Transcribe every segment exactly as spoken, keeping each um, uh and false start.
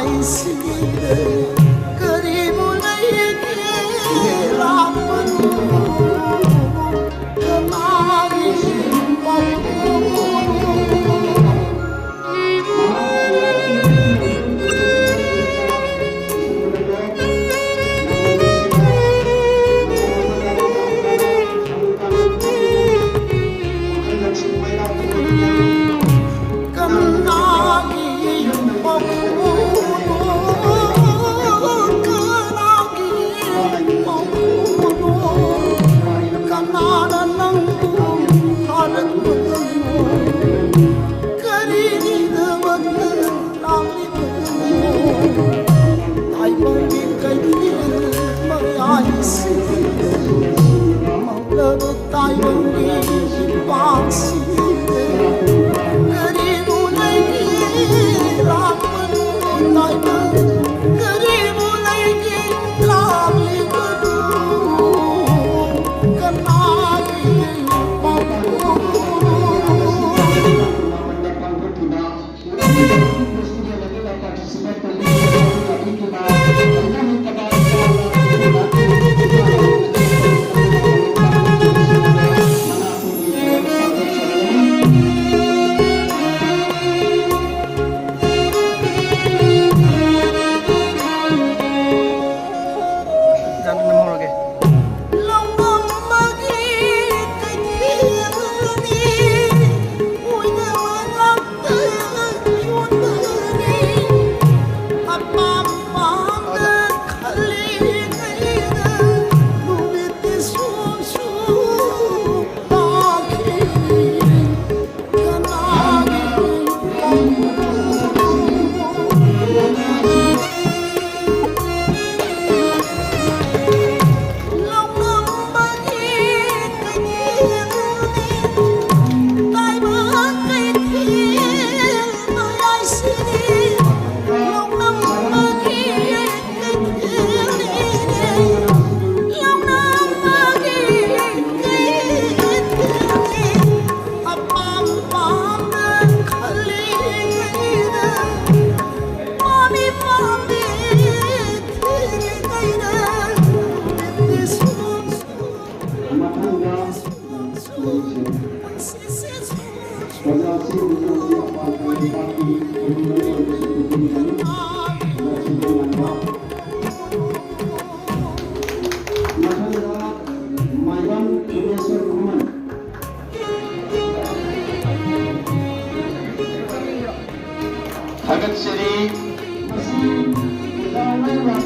ꯁꯤꯗ ꯀꯔꯤꯕꯨ ꯂꯩꯒꯦ ꯂꯥꯛꯄꯅꯣ? ꯀꯅꯥꯒꯤ ꯄꯥꯎꯈꯣꯝꯅꯣ? ꯇꯥꯏꯕꯪꯒꯤ ꯀꯩꯊꯦꯜ ꯃꯌꯥꯏꯁꯤꯗ, ꯃꯝꯂꯕ ꯇꯥꯏꯕꯪꯒꯤ ꯏꯄꯥꯛꯁꯤꯗ, ꯀꯔꯤꯕꯨ ꯂꯩꯒꯦ ꯂꯥꯛꯄꯅꯣ ꯇꯥꯏꯕꯪ? ꯀꯔꯤꯕꯨ ꯂꯩꯒꯦ ꯂꯥꯛꯂꯤꯕꯅꯣ? ꯀꯅꯥꯒꯤ ꯄꯥꯎꯈꯣꯝꯅꯣ?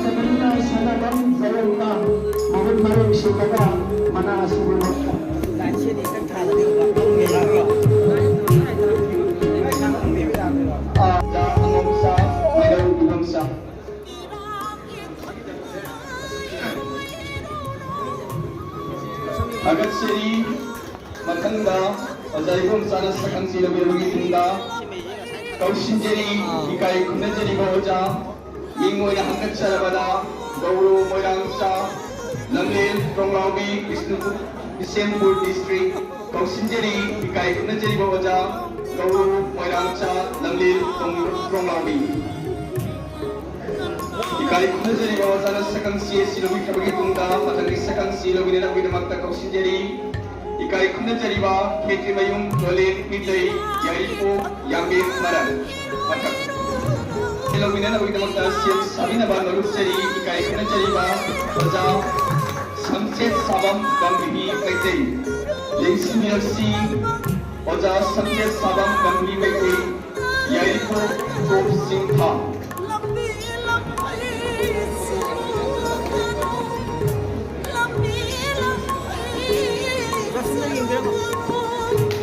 ꯁꯅꯥꯕꯝ ꯖꯌꯟꯇ ꯃꯍꯨꯠ ꯃꯔꯦꯡ ꯁꯤꯜꯂꯒ ꯃꯅꯥ ꯑꯁꯤꯕꯨ ꯑꯥ, ꯑꯉꯣꯝꯆꯥ, ꯃꯩꯔꯧ ꯏꯕꯣꯝꯆꯥ꯫ ꯊꯥꯒꯠꯆꯔꯤ꯫ ꯃꯊꯪꯗ ꯑꯣꯖꯥ ꯏꯕꯣꯝꯆꯥꯅ ꯁꯛꯈꯪ ꯆꯦ ꯂꯧꯕꯤꯔꯕꯒꯤ ꯇꯨꯡꯗ ꯀꯧꯁꯤꯟꯖꯔꯤ, ꯏꯀꯥꯏ ꯈꯨꯝꯅꯖꯔꯤꯕ ꯑꯣꯖꯥ, ꯃꯤꯡ ꯑꯣꯏꯅ ꯍꯪꯒꯠꯆꯔꯕꯗ ꯒꯧꯔꯨ ꯃꯣꯏꯔꯥꯡꯆꯥ, ꯂꯝꯂꯦꯟ ꯇ꯭ꯔꯣꯡꯂꯥꯎꯕꯤ, ꯕꯤꯁꯅꯨꯄꯨꯔ, ꯕꯤꯁꯦꯝꯄꯨꯔ district꯫ ꯀꯧꯁꯤꯟꯖꯔꯤ, ꯏꯀꯥꯏ ꯈꯨꯝꯅꯖꯔꯤꯕ ꯑꯣꯖꯥ ꯒꯧꯔꯨ ꯃꯣꯏꯔꯥꯡꯆꯥ, ꯂꯝꯂꯦꯟ ꯇ꯭ꯔꯣꯡ-, ꯇ꯭ꯔꯣꯡꯂꯥꯎꯕꯤ꯫ ꯏꯀꯥꯏ ꯈꯨꯝꯅꯖꯔꯤꯕ ꯑꯣꯖꯥꯅ ꯁꯛꯈꯪ ꯆꯦ ꯑꯁꯤ ꯂꯧꯕꯤꯈ꯭ꯔꯕꯒꯤ ꯇꯨꯡꯗ ꯃꯊꯪꯒꯤ ꯁꯛꯈꯪ ꯆꯦ ꯂꯧꯃꯤꯟꯅꯅꯕꯒꯤꯗꯃꯛꯇ ꯀꯧꯁꯤꯟꯖꯔꯤ꯫ ꯏꯀꯥꯏ ꯈꯨꯝꯅꯖꯔꯤꯕ ꯈꯦꯇ꯭ꯔꯤꯃꯌꯨꯝ ꯂꯣꯂꯦꯟ ꯃꯤꯇꯩ ꯌꯥꯏꯔꯤꯄꯣꯛ ꯌꯥꯝꯕꯦꯝ ꯃꯔꯟ꯫ ꯃꯊꯛ ꯂꯧꯃꯤꯟꯅꯅꯕꯒꯤꯗꯃꯛꯇ ꯁꯦꯝ ꯁꯥꯕꯤꯅꯕ ꯅꯣꯂꯨꯛꯆꯔꯤ꯫ ꯏꯀꯥꯏ ꯈꯨꯝꯅꯖꯔꯤꯕ ꯑꯣꯖꯥ ꯁꯝꯆꯦꯠ ꯁꯥꯕꯝ ꯒꯝꯚꯤꯔ ꯃꯩꯇꯩ꯫ ꯂꯦꯡꯁꯤꯟꯕꯤꯔꯛꯁꯤ꯫ ꯑꯣꯖꯥ ꯁꯝꯆꯦꯠ ꯁꯥꯕꯝ ꯒꯝꯚꯤꯔ ꯃꯩꯇꯩ꯫ ꯌꯥꯏꯔꯤꯄꯣꯛ ꯇꯣꯞ ꯆꯤꯡꯊꯥ꯫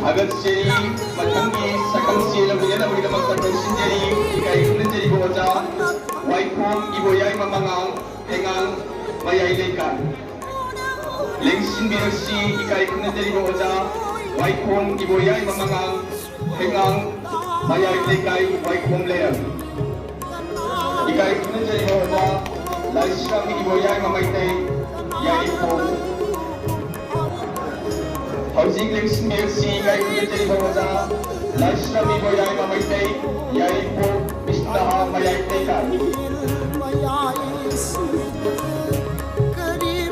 ꯊꯥꯒꯠꯆꯔꯤ꯫ ꯃꯊꯪꯒꯤ ꯁꯛꯈꯪ ꯆꯦ ꯂꯧꯃꯤꯟꯅꯅꯕꯒꯤꯗꯃꯛꯇ ꯀꯧꯁꯤꯟꯖꯔꯤ꯫ ꯏꯀꯥꯏ ꯈꯨꯝꯅꯖꯔꯤꯕ ꯑꯣꯖꯥ ꯋꯥꯏꯈꯣꯝ ꯏꯕꯣꯌꯥꯏꯃ ꯃꯉꯥꯡ, ꯍꯩꯉꯥꯡ, ꯃꯌꯥꯏ ꯂꯩꯀꯥꯏ꯫ ꯂꯦꯡꯁꯤꯟꯕꯤꯔꯛꯁꯤ꯫ ꯏꯀꯥꯏ ꯈꯨꯝꯅꯖꯔꯤꯕ ꯑꯣꯖꯥ ꯋꯥꯏꯈꯣꯝ ꯏꯕꯣꯌꯥꯏꯃ ꯃꯉꯥꯡ, ꯍꯩꯉꯥꯡ, ꯃꯌꯥꯏ ꯂꯩꯀꯥꯏ, ꯋꯥꯏꯈꯣꯝ ꯂꯩꯔꯛ꯫ ꯏꯀꯥꯏ ꯈꯨꯝꯅꯖꯔꯤꯕ ꯑꯣꯖꯥ ꯂꯥꯏꯁ꯭ꯔꯝ ꯏꯕꯣꯌꯥꯏꯃ ꯃꯩꯇꯩ, ꯌꯥꯏꯔꯤꯄꯣꯛ꯫ ꯍꯧꯖꯤꯛ ꯂꯦꯡꯁꯤꯟꯕꯤꯔꯛꯁꯤ꯫ ꯏꯀꯥꯏ ꯈꯨꯝꯅꯖꯔꯤꯕ ꯑꯣꯖꯥ ꯂꯥꯏꯁ꯭ꯔꯝ ꯏꯕꯣꯌꯥꯏꯃ ꯃꯩꯇꯩ, ꯌꯥꯏꯔꯤꯄꯣꯛ, ꯕꯤꯁꯅꯨꯄꯨꯔ ꯃꯌꯥꯏ ꯂꯩꯀꯥꯏ꯫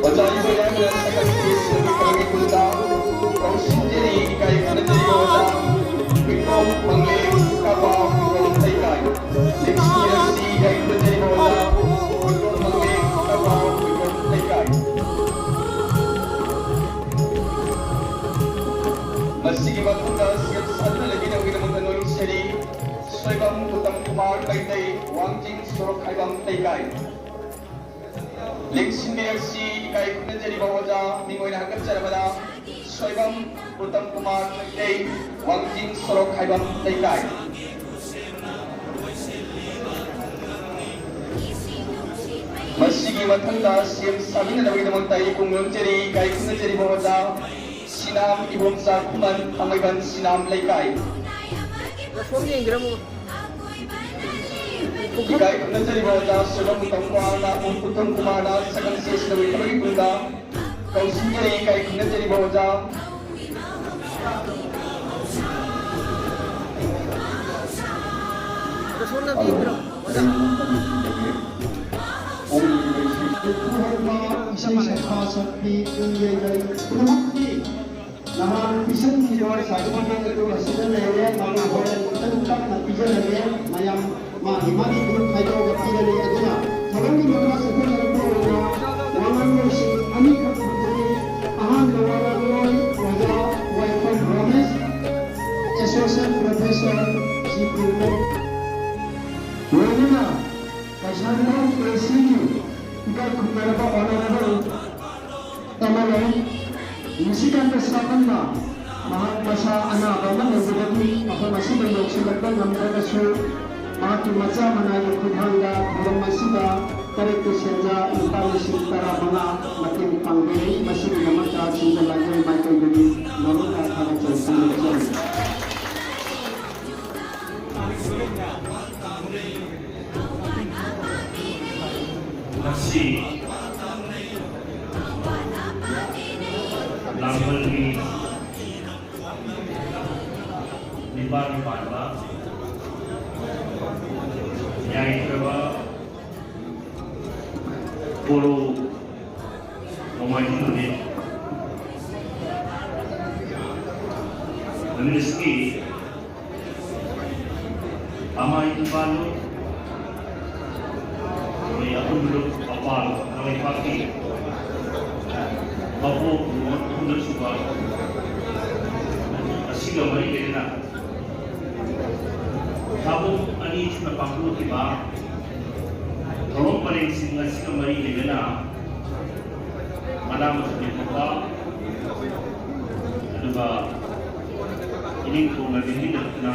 ꯑꯣꯖꯥ ꯏꯕꯣꯌꯥꯏꯃꯅ ꯁꯛꯈꯪ ꯆꯦ ꯁꯤꯟꯕꯤꯈ꯭ꯔꯕꯒꯤ ꯇꯨꯡꯗ ꯀꯧꯁꯤꯟꯖꯔꯤ꯫ ꯏꯀꯥꯏ ꯈꯨꯝꯅꯖꯔꯤꯕ ꯑꯣꯖꯥ ꯋꯤꯀ꯭ꯔꯝ ꯃꯪꯂꯦ, ꯀꯥꯕꯥ ꯋꯤꯀ꯭ꯔꯝ ꯂꯩꯀꯥꯏ꯫ ꯂꯦꯡꯁꯤꯟꯕꯤꯔꯛꯁꯤ꯫ ꯏꯀꯥꯏ ꯈꯨꯝꯅꯖꯔꯤꯕ ꯑꯣꯖꯥ ꯋꯤꯀ꯭ꯔꯝ ꯃꯪꯂꯦ, ꯀꯥꯕꯥ ꯋꯤꯀ꯭ꯔꯝ ꯂꯩꯀꯥꯏ꯫ ꯃꯁꯤꯒꯤ ꯃꯇꯨꯡꯗ ꯁꯦꯜ ꯁꯥꯗꯨꯅ ꯂꯩꯕꯤꯅꯕꯒꯤꯗꯃꯛꯇ ꯅꯣꯂꯨꯛꯆꯔꯤ꯫ ꯁꯣꯏꯕꯝ ꯎꯠꯇꯝ ꯀꯨꯃꯥꯔ ꯃꯩꯇꯩ, ꯋꯥꯡꯖꯤꯡ ꯁꯣꯔꯣꯛ ꯈꯥꯏꯕꯝ ꯂꯩꯀꯥꯏ꯫ ꯂꯦꯡꯁꯤꯟꯕꯤꯔꯛꯁꯤ꯫ ꯏꯀꯥꯏ ꯈꯨꯝꯅꯖꯔꯤꯕ ꯑꯣꯖꯥ ꯃꯤꯡ ꯑꯣꯏꯅ ꯍꯥꯒꯠꯆꯔꯕꯗ ꯁꯣꯏꯕꯝ ꯎꯇꯝ ꯀꯨꯃꯥꯔ ꯃꯩꯇꯩ, ꯋꯥꯡꯖꯤꯡ ꯁꯣꯔꯣꯛ ꯈꯥꯏꯕꯝ ꯂꯩꯀꯥꯏ꯫ ꯃꯁꯤꯒꯤ ꯃꯊꯪꯗ ꯁꯦꯝ ꯁꯥꯕꯤꯅꯅꯕꯒꯤꯗꯃꯛꯇ ꯑꯩ ꯄꯨꯡ ꯅꯣꯝꯖꯔꯤ꯫ ꯏꯀꯥꯏ ꯈꯨꯝꯅꯖꯔꯤꯕ ꯑꯣꯖꯥ ꯁꯤꯅꯥꯝ ꯏꯕꯣꯝꯆꯥ ꯈꯨꯃꯟ, ꯊꯥꯡꯃꯩꯕꯟ ꯁꯤꯅꯥꯝ ꯂꯩꯀꯥꯏ꯫ ꯁꯣꯝ ꯌꯦꯡꯕꯤꯔꯝꯃꯨ꯫ ꯏꯀꯥꯏ ꯈꯨꯝꯅꯖꯔꯤꯕ ꯑꯣꯖꯥ ꯁꯣꯏꯕꯝ ꯎꯇꯝ ꯀꯨꯃꯥꯔꯅ, ꯎꯇꯝ ꯀꯨꯃꯥꯔꯅ ꯁꯛꯈꯪ ꯆꯦ ꯁꯤꯟꯅꯕꯒꯤ ꯊꯕꯛꯀꯤ ꯄꯨꯡꯗ ꯀꯧꯁꯤꯟꯖꯔꯤ꯫ ꯏꯀꯥꯏ ꯈꯨꯝꯅꯖꯔꯤꯕ ꯑꯣꯖꯥ꯫ ꯑꯗꯣ ꯁꯣꯝꯅ ꯑꯝꯇ ꯌꯦꯡꯕꯤꯔꯝꯃꯨ, ꯑꯣꯖꯥ꯫ ꯏꯁꯩ ꯁꯛꯄ ꯁꯛꯄꯤ ꯄꯨꯡꯌꯩ ꯌꯩ ꯄꯨꯝꯅꯃꯛꯀꯤ ꯅꯍꯥꯟ ꯄꯤꯁꯤꯟꯈꯤꯕ certificate ꯑꯗꯨ ꯑꯁꯤꯗ ꯂꯩꯔꯦ꯫ ꯃꯗꯨ ꯍꯣꯔꯦꯟ ꯈꯤꯇꯪ ꯇꯞꯅ ꯄꯤꯖꯔꯒꯦ꯫ ꯃꯌꯥꯝ ꯃꯥꯒꯤ ꯃꯥꯒꯤ group ꯈꯥꯏꯗꯣꯛꯑꯒ ꯄꯤꯔꯅꯤ꯫ ꯑꯗꯨꯅ ꯊꯧꯔꯝꯒꯤ ꯃꯈꯥ ꯆꯠꯊꯅꯕꯒꯤ ꯑꯣꯏꯅ ꯋꯥꯉꯥꯡꯂꯣꯏꯁꯤꯡ ꯑꯅꯤꯈꯛ ꯊꯝꯖꯔꯤ꯫ ꯑꯍꯥꯟꯕ ꯋꯥꯉꯥꯡꯂꯣꯏ ꯑꯣꯖꯥ ꯋꯥꯏꯈꯣꯝ ꯔꯣꯃꯦꯁ, Associate Professor, ꯖꯤ ꯄꯤ ꯔꯣꯝ꯫ ꯂꯣꯏꯅꯅ ꯀꯩꯁꯥꯝꯊꯣꯡ ꯑꯦ ꯁꯤꯒꯤ ꯏꯀꯥꯏ ꯈꯨꯝꯅꯔꯕ Honourable ꯑꯦꯝ ꯑꯦꯜ ꯑꯦ ꯅꯤꯁꯤꯀꯥꯟꯇ ꯁꯥꯃꯟꯅ ꯃꯍꯥꯛ ꯃꯁꯥ ꯑꯅꯥꯕ ꯑꯃ ꯂꯩꯕꯗꯒꯤ ꯃꯐꯝ ꯑꯁꯤꯗ ꯌꯧꯁꯤꯜꯂꯛꯄ ꯉꯝꯗ꯭ꯔꯒꯁꯨ, ꯃꯍꯥꯛꯀꯤ ꯃꯆꯥ ꯃꯅꯥꯒꯤ ꯈꯨꯠꯊꯥꯡꯗ ꯊꯧꯔꯝ ꯑꯁꯤꯗ ꯇꯔꯦꯠꯀꯤ ꯁꯦꯟꯖꯥ ꯂꯨꯄꯥ ꯂꯤꯁꯤꯡ ꯇꯔꯥꯃꯉꯥ ꯃꯇꯦꯡ ꯄꯥꯡꯕꯤꯔꯤ꯫ ꯃꯁꯤꯒꯤꯗꯃꯛꯇ ꯁꯤꯡꯖꯃꯩ ꯃꯥꯏꯀꯩꯗꯒꯤ ꯅꯧꯅ ꯊꯥꯒꯠꯆꯔꯤ꯫ ꯉꯁꯤ ꯂꯥꯡꯕꯟꯒꯤ ꯅꯤꯄꯥꯜꯅꯤ ꯄꯥꯟꯕ ꯌꯥꯏꯐꯔꯕ ꯄꯣꯂꯣ ꯅꯣꯡꯃꯥꯏꯖꯤꯡ ꯅꯨꯃꯤꯠ, ꯅꯨꯃꯤꯠ ꯑꯁꯤꯒꯤ ꯑꯃ ꯏꯄꯥꯜꯂꯣ, ꯑꯩꯈꯣꯏ ꯑꯄꯨꯟꯕ ꯑꯄꯥꯜ ꯀꯪꯂꯩꯄꯥꯛꯀꯤ ꯃꯄꯣꯛ ꯅꯨꯃꯤꯠ ꯑꯍꯨꯝꯂꯛ ꯁꯨꯕ ꯑꯁꯤꯒ ꯃꯔꯤ ꯂꯩꯅꯅ ꯊꯕꯛ ꯑꯅꯤ ꯊꯣꯛꯅ ꯄꯥꯡꯊꯣꯛꯈꯤꯕ ꯊꯧꯔꯝ ꯄꯔꯦꯡꯁꯤꯡ ꯑꯁꯤꯒ ꯃꯔꯤ ꯂꯩꯅꯅ ꯃꯅꯥ ꯃꯁꯤꯡ ꯌꯦꯟꯊꯣꯛꯄ, ꯑꯗꯨꯒ ꯏꯅꯤꯡꯊꯧꯅ ꯂꯤꯡꯕꯤꯔꯛꯇꯨꯅ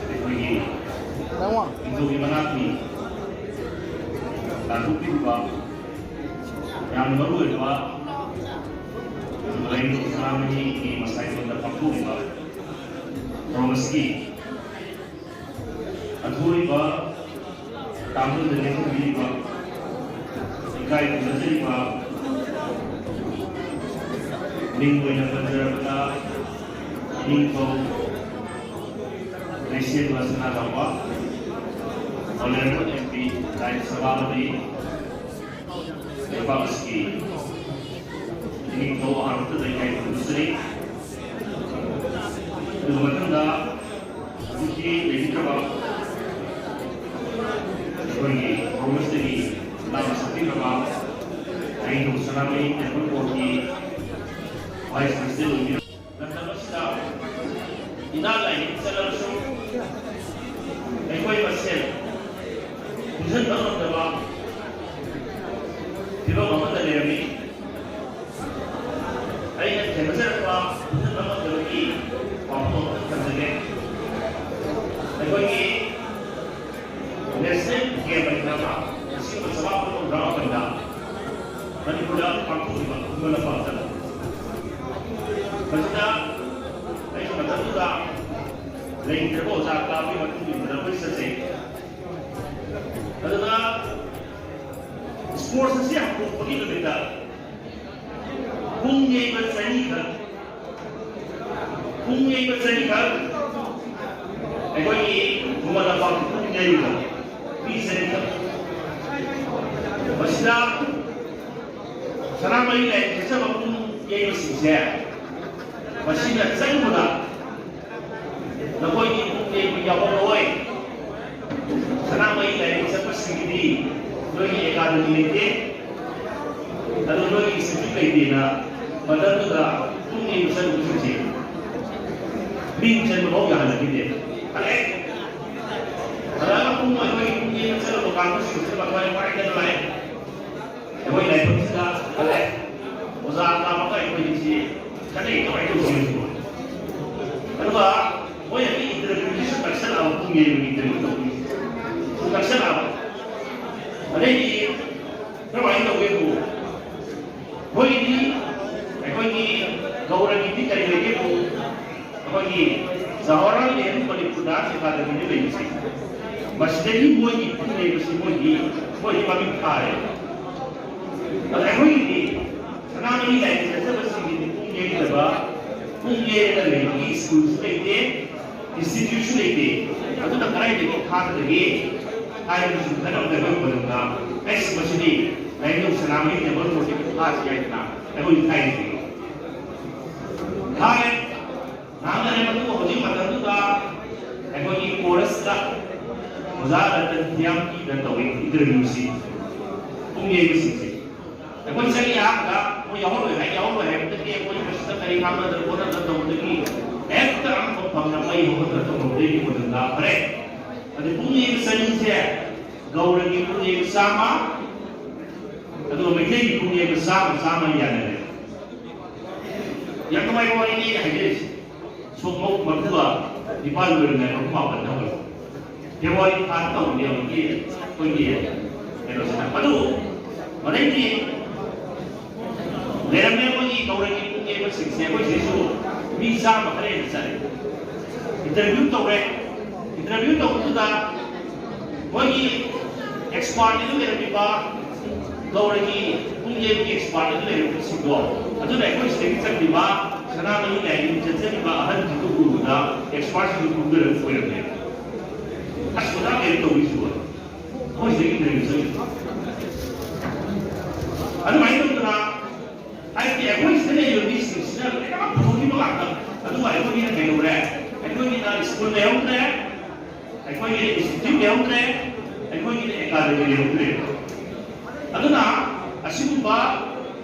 ꯑꯩꯈꯣꯏꯒꯤ ꯅꯤꯡꯊꯧꯒꯤ ꯃꯅꯥꯛꯀꯤ ꯂꯥꯟꯊꯣꯛꯄꯤꯔꯤꯕ ꯌꯥꯝꯅ ꯃꯔꯨ ꯑꯣꯏꯕ ꯂꯥꯏꯅꯤꯡꯊꯧ ꯁꯅꯥꯃꯍꯤꯒꯤ ꯃꯁꯥꯏꯊꯣꯟꯗ ꯄꯥꯡꯊꯣꯛꯂꯤꯕ ꯊꯧꯔꯝ ꯑꯁꯤꯒꯤ ꯑꯊꯣꯏꯕ ꯇꯥꯡꯕꯗ ꯂꯦꯡꯍꯟꯕꯤꯔꯤꯕ ꯏꯀꯥꯏ ꯈꯨꯝꯅꯖꯔꯤꯕ ꯃꯤꯡ ꯑꯣꯏꯅ ꯄꯟꯖꯔꯕꯗ ꯏꯅꯤꯡꯊꯧ ꯂꯩꯁꯦꯝꯕ ꯁꯅꯥꯖꯥꯎꯕ, Honourable M P, ꯔꯥꯖ꯭ꯌ ꯁꯚꯥ ꯑꯃꯗꯤ ꯂꯩꯕꯥꯛ ꯑꯁꯤꯒꯤ ꯏꯅꯤꯡꯊꯧ ꯑꯍꯥꯟꯕꯗ ꯏꯀꯥꯏ ꯈꯨꯝꯅꯖꯔꯤ꯫ ꯑꯗꯨꯒ ꯃꯊꯪꯗ ꯍꯧꯖꯤꯛꯇꯤ ꯂꯩꯕꯤꯗ꯭ꯔꯕ ꯑꯩꯈꯣꯏꯒꯤ ꯀꯣꯡꯒ꯭ꯔꯦꯁꯇꯒꯤ ꯂꯥꯛꯅ ꯁꯛꯄꯤꯈ꯭ꯔꯕ ꯂꯥꯏꯅꯤꯡꯊꯧ ꯁꯅꯥꯃꯍꯤ ꯇꯦꯝꯄꯜ ꯕꯣꯔꯗꯀꯤ ꯚꯥꯏꯁ ꯄ꯭ꯔꯁꯤꯗꯦꯟ ꯑꯣꯏꯕꯤꯔꯕ ꯂꯝꯗꯝ ꯑꯁꯤꯗ ꯏꯅꯥꯠ ꯂꯥꯏꯅꯤꯡ ꯆꯠꯂꯕꯁꯨ ꯑꯩꯈꯣꯏ ꯃꯁꯦꯜ ꯄꯨꯟꯁꯤꯟꯕ ꯉꯝꯗꯕ ꯐꯤꯕꯝ ꯑꯃꯗ ꯂꯩꯔꯝꯃꯤ꯫ ꯑꯩꯅ ꯊꯦꯡꯅꯖꯔꯛꯄ ꯄꯨꯟꯁꯤꯟꯕ ꯉꯝꯗꯕꯒꯤ ꯋꯥꯐꯝ ꯑꯃꯈꯛ ꯊꯝꯖꯒꯦ꯫ ꯑꯩꯈꯣꯏꯒꯤ ꯅꯦꯁꯅꯦꯜ ꯒꯦꯝ ꯍꯥꯏꯅ ꯑꯃ ꯂꯤꯁꯤꯡ ꯑꯃ ꯆꯃꯥꯄꯜ ꯃꯧꯗ꯭ꯔꯥ ꯃꯥꯄꯟꯗ ꯃꯅꯤꯄꯨꯔꯗ ꯄꯥꯡꯊꯣꯛꯈꯤꯕ ꯈꯨꯃꯟ ꯂꯝꯄꯥꯛꯇ꯫ ꯃꯁꯤꯗ ꯑꯩꯅ ꯃꯇꯝꯗꯨꯗ ꯂꯩꯈꯤꯗ꯭ꯔꯕ ꯑꯣꯖꯥ ꯀꯥꯕꯒꯤ ꯃꯇꯨꯡ ꯏꯟꯗꯨꯅ ꯑꯩꯈꯣꯏ ꯆꯠꯆꯩ꯫ ꯑꯗꯨꯅ ꯁ꯭ꯄꯣꯔꯠꯁ ꯑꯁꯤ ꯍꯧꯗꯣꯛꯄꯒꯤ ꯅꯨꯃꯤꯠꯇ ꯄꯨꯡ ꯌꯩꯕ ꯆꯅꯤꯈꯛ, ꯄꯨꯡ ꯌꯩꯕ ꯆꯅꯤꯈꯛ ꯑꯩꯈꯣꯏꯒꯤ ꯈꯨꯃꯟ ꯂꯝꯄꯥꯛꯇ ꯄꯨꯡ ꯌꯩꯔꯤꯕ ꯃꯤ ꯆꯅꯤꯈꯛ꯫ ꯃꯁꯤꯗ ꯁꯅꯥꯃꯍꯤ ꯂꯥꯏ ꯊꯦꯠꯆꯕ ꯄꯨꯡ ꯌꯩꯕꯁꯤꯡꯁꯦ ꯃꯁꯤꯅ ꯆꯪꯕꯗ ꯅꯈꯣꯏꯒꯤ ꯄꯨꯛꯅꯤꯡ ꯌꯥꯎꯍꯜꯂꯣꯏ꯫ ꯁꯅꯥꯃꯍꯤ ꯂꯥꯏꯔꯤꯛ ꯆꯠꯄꯁꯤꯡꯒꯤꯗꯤ ꯅꯣꯏꯒꯤ ꯑꯦꯀꯥꯗꯃꯤ ꯂꯩꯇꯦ꯫ ꯑꯗꯨ ꯅꯣꯏꯒꯤ ꯏꯟꯁꯇꯤꯇ꯭ꯌꯨꯠ ꯂꯩꯇꯦꯅ ꯃꯇꯝꯗꯨꯗ ꯄꯨꯛꯅꯤꯡ ꯆꯠꯂꯨꯕꯁꯤꯡꯁꯦ ꯃꯤꯡ ꯆꯟꯕꯐꯥꯎ ꯌꯥꯍꯜꯂꯛꯈꯤꯗꯦ꯫ ꯍꯜꯂꯛꯑꯦ꯫ ꯍꯜꯂꯛꯑꯒ ꯄꯨꯡ ꯑꯩꯈꯣꯏꯒꯤ ꯄꯨꯛꯅꯤꯡ ꯀꯥꯡꯕꯨꯁꯤꯡꯁꯤꯅ ꯃꯊ꯭ꯋꯥꯏ ꯅꯨꯡꯉꯥꯏꯇꯅ ꯂꯥꯛꯑꯦ꯫ ꯑꯩꯈꯣꯏ ꯂꯥꯏꯐꯝꯁꯤꯗ ꯍꯜꯂꯛꯑꯦ꯫ ꯑꯣꯖꯥ ꯑꯃ ꯑꯃꯒ ꯑꯩꯈꯣꯏꯒꯤꯁꯤ ꯈꯟꯅꯩ ꯀꯃꯥꯏꯅ ꯇꯧꯁꯤ? ꯑꯗꯨꯒ ꯃꯣꯏ ꯑꯅꯤ ꯏꯟꯇꯔꯚ꯭ꯌꯨꯁꯤꯁꯨ ꯅꯛꯁꯜꯂꯛꯑꯕ, ꯄꯨꯡ ꯌꯩꯕꯒꯤ ꯏꯟꯇꯔꯚ꯭ꯌꯨ ꯇꯧꯕꯒꯤ ꯅꯛꯁꯜꯂꯛꯑꯕ꯫ ꯑꯗꯩꯗꯤ ꯀꯃꯥꯏꯅ ꯇꯧꯒꯦꯕꯨ, ꯃꯣꯏꯒꯤꯗꯤ ꯑꯩꯈꯣꯏꯒꯤ ꯒꯧꯔꯒꯤꯗꯤ ꯀꯔꯤ ꯂꯩꯒꯦꯕꯨ, ꯑꯩꯈꯣꯏꯒꯤ ꯖꯋꯥꯍꯔꯂꯥꯜ ꯅꯦꯍꯔꯨ ꯃꯅꯤꯄꯨꯔ ꯗꯥꯟꯁ ꯑꯦꯀꯥꯗꯃꯤꯗ ꯂꯩꯕꯁꯦ, ꯃꯁꯤꯗꯒꯤ ꯃꯣꯏꯒꯤ ꯄꯨꯡ ꯌꯩꯕꯁꯤ ꯃꯣꯏꯒꯤ, ꯃꯣꯏꯒꯤ ꯃꯃꯤꯡ ꯊꯥꯔꯦ꯫ ꯑꯗ ꯑꯩꯈꯣꯏꯒꯤꯗꯤ ꯁꯅꯥꯃꯍꯤ ꯂꯥꯏꯅꯤꯡ ꯆꯠꯆꯕꯁꯤꯡꯒꯤꯗꯤ ꯄꯨꯡ ꯌꯩꯗꯕ, ꯄꯨꯡ ꯌꯩꯔꯒ ꯂꯩꯕꯒꯤ ꯁ꯭ꯀꯨꯜꯁꯨ ꯂꯩꯇꯦ, ꯏꯟꯁꯇꯤꯇ꯭ꯌꯨꯠꯁꯨ ꯂꯩꯇꯦ꯫ ꯑꯗꯨꯅ ꯀꯗꯥꯏꯗꯒꯤ ꯊꯥꯒꯗꯒꯦ ꯍꯥꯏꯕꯗꯨꯁꯨ ꯈꯟꯅꯕꯗ ꯑꯩꯈꯣꯏ ꯃꯇꯝꯗ, ꯑꯩꯁ, ꯃꯁꯤꯗꯤ ꯂꯥꯏꯅꯤꯡꯊꯧ ꯁꯅꯥꯃꯍꯤ ꯇꯦꯝꯄꯜ ꯄ꯭ꯔꯣꯖꯦꯛꯇ ꯊꯥꯁꯤ ꯍꯥꯏꯗꯅ ꯑꯩꯈꯣꯏ ꯊꯥꯏꯅꯗꯒꯤ ꯊꯥꯔꯦ꯫ ꯉꯥꯡꯅꯔꯦ꯫ ꯃꯗꯨ ꯍꯧꯖꯤꯛ ꯃꯇꯝꯗꯨꯗ ꯑꯩꯈꯣꯏꯒꯤ ꯀꯣꯔꯁꯇ ꯑꯣꯖꯥ ꯔꯇꯟ ꯊꯤꯌꯥꯝꯒꯤꯗ ꯇꯧꯋꯤ ꯏꯟꯇꯔꯚ꯭ꯌꯨꯁꯤ꯫ ꯄꯨꯡ ꯌꯩꯕꯁꯤꯡꯁꯦ ꯑꯩꯈꯣꯏ ꯆꯍꯤ ꯑꯍꯥꯟꯕꯗ ꯃꯣꯏ ꯌꯥꯎꯍꯜꯂꯣꯏ ꯍꯥꯏ, ꯌꯥꯎꯍꯜꯂꯣꯏ ꯍꯥꯏꯕꯗꯒꯤ ꯑꯩꯈꯣꯏ ꯃꯁꯤꯗ ꯀꯔꯤ ꯉꯥꯡꯅꯗꯅ ꯈꯣꯠꯅꯗꯅ ꯇꯧꯕꯗꯒꯤ ꯍꯦꯛꯇ ꯑꯉꯛꯄ ꯐꯪꯅ ꯃꯩ ꯍꯧꯒꯠꯇꯅ ꯇꯧꯔꯨꯕꯗꯒꯤ ꯃꯗꯨ ꯂꯥꯛꯈ꯭ꯔꯦ꯫ ꯑꯗꯩ ꯄꯨꯡ ꯌꯩꯕ ꯆꯅꯤꯁꯦ ꯒꯧꯔꯒꯤ ꯄꯨꯡ ꯌꯩꯕ ꯆꯥꯝꯃ, ꯑꯗꯨꯒ ꯃꯩꯇꯩꯒꯤ ꯄꯨꯡ ꯌꯩꯕ ꯆꯥꯝꯃ, ꯆꯥꯝꯃ ꯌꯥꯅꯔꯦ꯫ ꯌꯥꯝ ꯅꯨꯡꯉꯥꯏꯕ ꯋꯥꯔꯤꯅꯤ ꯑꯩꯅ ꯍꯥꯏꯖꯔꯤꯁꯦ꯫ ꯁꯣꯛ ꯃꯧ ꯃꯔꯐꯨꯒ ꯅꯤꯄꯥꯟ ꯂꯣꯏꯔꯝꯗꯥꯏ, ꯃꯔꯐꯨ ꯃꯥꯄꯟꯗ ꯍꯧꯔꯦ꯫ ꯐꯦꯕ꯭ꯔꯨꯋꯥꯔꯤ ꯊꯥꯗ ꯇꯧꯕꯅꯦ ꯍꯧꯖꯤꯛꯀꯤ ꯑꯩꯈꯣꯏꯒꯤ ꯀꯩꯅꯣꯁꯤꯅ꯫ ꯑꯗꯨ ꯃꯗꯩꯗꯤ ꯂꯩꯔꯝꯃꯦ꯫ ꯑꯩꯈꯣꯏꯒꯤ ꯒꯧꯔꯒꯤ ꯄꯨꯡ ꯌꯩꯕꯁꯤꯡꯁꯦ ꯑꯩꯈꯣꯏ ꯁꯤꯗꯩꯁꯨ ꯃꯤ ꯆꯥꯝꯃ ꯈꯔ ꯍꯦꯟꯅ ꯆꯠꯂꯦ꯫ ꯏꯟꯇꯔꯚ꯭ꯌꯨ ꯇꯧꯔꯦ꯫ ꯏꯟꯇꯔꯚ꯭ꯌꯨ ꯇꯧꯕꯗꯨꯗ ꯃꯣꯏꯒꯤ ꯑꯦꯛꯁꯄꯥꯔꯠ ꯑꯗꯨ ꯂꯩꯔꯝꯃꯤꯕ, ꯒꯧꯔꯒꯤ ꯄꯨꯡ ꯌꯩꯕꯒꯤ ꯑꯦꯛꯁꯄꯥꯔꯠ ꯑꯗꯨ ꯂꯩꯔꯝꯃꯤꯕꯁꯤꯡꯗꯣ, ꯑꯗꯨꯅ ꯑꯩꯈꯣꯏ ꯁꯤꯗꯒꯤ ꯆꯠꯂꯤꯕ ꯁꯅꯥꯃꯍꯤ ꯂꯥꯏꯅꯤꯡ ꯆꯠꯆꯔꯤꯕ ꯑꯍꯟꯁꯤꯡꯗꯨ ꯎꯕꯗ ꯑꯦꯛꯁꯄꯥꯔꯠꯁꯤꯡꯗꯨ ꯈꯪꯖꯔꯒ ꯑꯣꯏꯔꯝꯃꯦ꯫ ꯑꯁ, ꯑꯣꯖꯥ ꯀꯩꯅꯣ ꯇꯧꯔꯤꯁꯤꯕꯣ? ꯑꯩꯈꯣꯏ ꯁꯤꯗꯒꯤ ꯏꯟꯇꯔꯚ꯭ꯌꯨ ꯆꯠꯂꯤꯕ꯫ ꯑꯗꯨꯃꯥꯏꯅ ꯇꯧꯗꯅ ꯍꯥꯏꯗꯤ ꯑꯩꯈꯣꯏ ꯁꯤꯗ ꯂꯩꯔꯤꯕ ꯃꯤꯁꯤꯡꯁꯤꯅ ꯂꯣꯏꯅꯃꯛ ꯄꯨꯊꯣꯛꯈꯤꯕ ꯉꯥꯛꯇ꯫ ꯑꯗꯨꯒ ꯑꯩꯈꯣꯏꯒꯤꯅ ꯀꯩꯗꯧꯔꯦ? ꯑꯩꯈꯣꯏꯒꯤꯅ ꯁ꯭ꯀꯨꯜ ꯂꯩꯍꯧꯗ꯭ꯔꯦ, ꯑꯩꯈꯣꯏꯒꯤꯅ ꯏꯟꯁꯇꯤꯇ꯭ꯌꯨꯠ ꯂꯩꯍꯧꯗ꯭ꯔꯦ, ꯑꯩꯈꯣꯏꯒꯤꯅ ꯑꯦꯀꯥꯗꯃꯤ ꯂꯩꯍꯧꯗ꯭ꯔꯦ꯫ ꯑꯗꯨꯅ ꯑꯁꯤꯒꯨꯝꯕ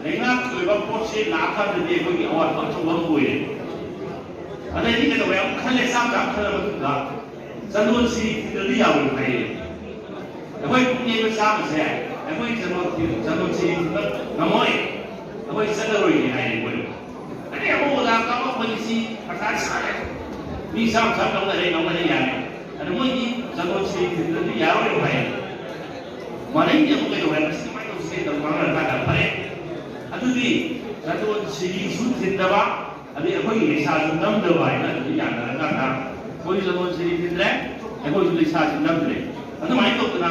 ꯂꯩꯉꯥꯛꯀꯤ ꯑꯣꯏꯕ ꯄꯣꯠꯁꯦ ꯂꯥꯛꯑꯀꯥꯟꯗꯗꯤ ꯑꯩꯈꯣꯏꯒꯤ ꯑꯋꯥꯠꯄ ꯑꯆꯧꯕ ꯑꯃ ꯑꯣꯏꯔꯦ꯫ ꯑꯗꯩꯗꯤ ꯀꯩꯗꯧꯔꯦ? ꯑꯃꯨꯛ ꯈꯜꯂꯦ, ꯆꯥꯝ ꯆꯥꯝ ꯈꯜꯂ ꯃꯇꯨꯡꯗ ꯆꯟꯗꯣꯟꯁꯤ ꯊꯤꯗ꯭ꯔꯗꯤ ꯌꯥꯔꯣꯏ ꯍꯥꯏꯌꯦ꯫ ꯑꯩꯈꯣꯏ ꯄꯨꯛꯅꯤꯡ ꯆꯥꯕꯁꯦ ꯑꯩꯈꯣꯏ ꯆꯪꯕ ꯆꯪꯕꯁꯤ ꯉꯝꯃꯣꯏ꯫ ꯑꯩꯈꯣꯏ ꯆꯠꯂꯔꯣꯏꯒꯦ ꯍꯥꯏꯔꯦ ꯑꯩꯈꯣꯏ꯫ ꯑꯗꯩ ꯑꯃꯨꯛ ꯑꯣꯖꯥ ꯀꯥꯕ ꯑꯩꯈꯣꯏꯁꯤ ꯃꯊꯥ ꯁꯥꯔꯦ꯫ ꯃꯤ ꯆꯥꯝ ꯆꯥꯝ ꯂꯧꯅꯔꯦ, ꯂꯧꯅꯔꯦ ꯌꯥꯔꯦ꯫ ꯑꯗ ꯃꯣꯏꯗꯤ ꯆꯪꯕꯁꯤ ꯊꯤꯟꯗ꯭ꯔꯗꯤ ꯌꯥꯔꯣꯏ ꯍꯥꯏ꯫ ꯃꯥꯂꯦꯝꯒꯤ ꯑꯃꯨꯛ ꯀꯩꯗꯧ ꯍꯥꯏ, ꯃꯁꯤ ꯀꯃꯥꯏꯅ ꯇꯧꯁꯤꯒꯦ ꯇꯧ ꯉꯥꯡꯅꯔꯀꯥꯟꯗ ꯐꯔꯦ꯫ ꯑꯗꯨꯗꯤ ꯆꯪꯕ ꯁꯤꯔꯤꯁꯨ ꯊꯤꯟꯗꯕ, ꯑꯗꯩ ꯑꯩꯈꯣꯏꯒꯤ ꯂꯩꯁꯥꯁꯨ ꯅꯝꯗꯕ ꯍꯥꯏꯅ ꯑꯗꯨꯝ ꯌꯥꯅꯔꯀꯥꯟꯗ ꯃꯣꯏꯁꯨ ꯂꯣꯟꯁꯤꯗꯤ ꯊꯤꯟꯗ꯭ꯔꯦ, ꯑꯩꯈꯣꯏꯁꯨ ꯂꯩꯁꯥꯁꯤ ꯅꯝꯗ꯭ꯔꯦ꯫ ꯑꯗꯨꯃꯥꯏꯅ ꯇꯧꯗꯅ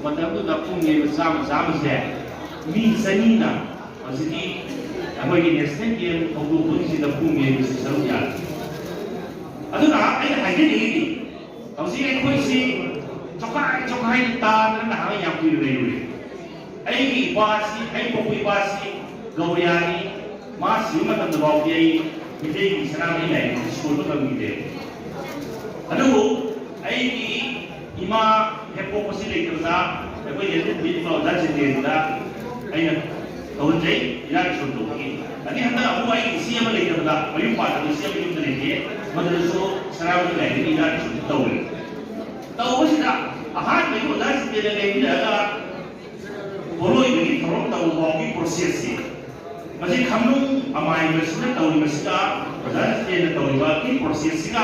ꯃꯇꯝꯗꯨꯗ ꯄꯨꯡ ꯌꯩꯕ ꯆꯥꯝꯃ ꯆꯥꯝꯃꯁꯦ ꯃꯤ ꯆꯅꯤꯅ ꯍꯧꯖꯤꯛꯀꯤ ꯑꯩꯈꯣꯏꯒꯤ ꯅꯦꯁꯅꯦꯜ ꯒꯦꯝ ꯍꯧꯗꯣꯛꯄꯒꯤꯁꯤꯗ ꯄꯨꯡ ꯌꯩꯕꯁꯤ ꯁꯔꯨꯛ ꯌꯥꯔꯤ꯫ ꯑꯗꯨꯅ ꯑꯩꯅ ꯍꯥꯏꯖꯅꯤꯡꯉꯤꯗꯤ ꯍꯧꯖꯤꯛ ꯑꯩꯈꯣꯏꯁꯤ ꯆꯣꯈꯥꯏ ꯆꯣꯈꯥꯏ ꯇꯥꯗꯅ ꯅꯍꯥꯟ ꯌꯥꯝ ꯀꯨꯏꯅ ꯂꯩꯔꯨꯔꯦ꯫ ꯑꯩꯒꯤ ꯏꯄꯥꯁꯤ, ꯑꯩ ꯄꯣꯛꯄ ꯏꯄꯥꯁꯤ ꯒꯧꯔꯤꯌꯥꯅꯤ꯫ ꯃꯥ ꯁꯤꯕ ꯃꯇꯝꯗ ꯐꯥꯎꯗꯤ ꯑꯩ ꯃꯤꯇꯩꯒꯤ ꯁꯅꯥꯃꯍꯤ ꯂꯥꯏꯔꯤꯛꯁꯤ ꯁꯣꯟꯕ ꯐꯪꯈꯤꯗꯦ꯫ ꯑꯗꯨꯕꯨ ꯑꯩꯒꯤ ꯏꯃꯥ ꯍꯦꯛ ꯄꯣꯛꯄꯁꯤ ꯂꯩꯇꯕꯗ ꯑꯩꯈꯣꯏ ꯌꯦꯟꯊꯠ ꯄꯤꯔꯤꯕ ꯑꯣꯖꯥ ꯆꯤꯇꯦꯟꯗ ꯑꯩꯅ ꯇꯧꯍꯟꯖꯩ, ꯏꯔꯥꯠ ꯏꯁꯣꯟ ꯇꯧꯕꯒꯤ꯫ ꯑꯗꯩ ꯍꯟꯗꯛ ꯑꯃꯨꯛ ꯑꯩꯒꯤ ꯏꯆꯦ ꯑꯃ ꯂꯩꯇꯕꯗ, ꯃꯌꯨꯝ ꯄꯥꯟꯗꯕ ꯏꯆꯦ ꯑꯃ ꯌꯨꯝꯗ ꯂꯩꯇꯦ, ꯃꯗꯨꯗꯁꯨ ꯁꯅꯥꯃꯍꯤ ꯂꯥꯏꯔꯤꯛꯀꯤ ꯏꯔꯥꯠ ꯏꯁꯣꯟ ꯇꯧꯔꯦ꯫ ꯇꯧꯕꯁꯤꯗ ꯑꯍꯥꯟꯕꯒꯤ ꯑꯣꯖꯥ ꯆꯤꯇꯦꯟꯗ ꯂꯩꯃꯤꯟꯅꯔꯒ ꯄꯣꯠꯂꯣꯏꯕꯒꯤ ꯊꯧꯔꯝ ꯇꯧꯕ ꯐꯥꯎꯒꯤ ꯄ꯭ꯔꯣꯁꯦꯁꯁꯤ ꯃꯁꯤ ꯈꯝꯅꯨꯡ ꯑꯃꯥꯏꯕꯁꯤꯅ ꯇꯧꯔꯤꯕꯁꯤꯒ, ꯑꯣꯖꯥ ꯆꯤꯇꯦꯟꯅ ꯇꯧꯔꯤꯕꯒꯤ ꯄ꯭ꯔꯣꯁꯦꯁꯁꯤꯒ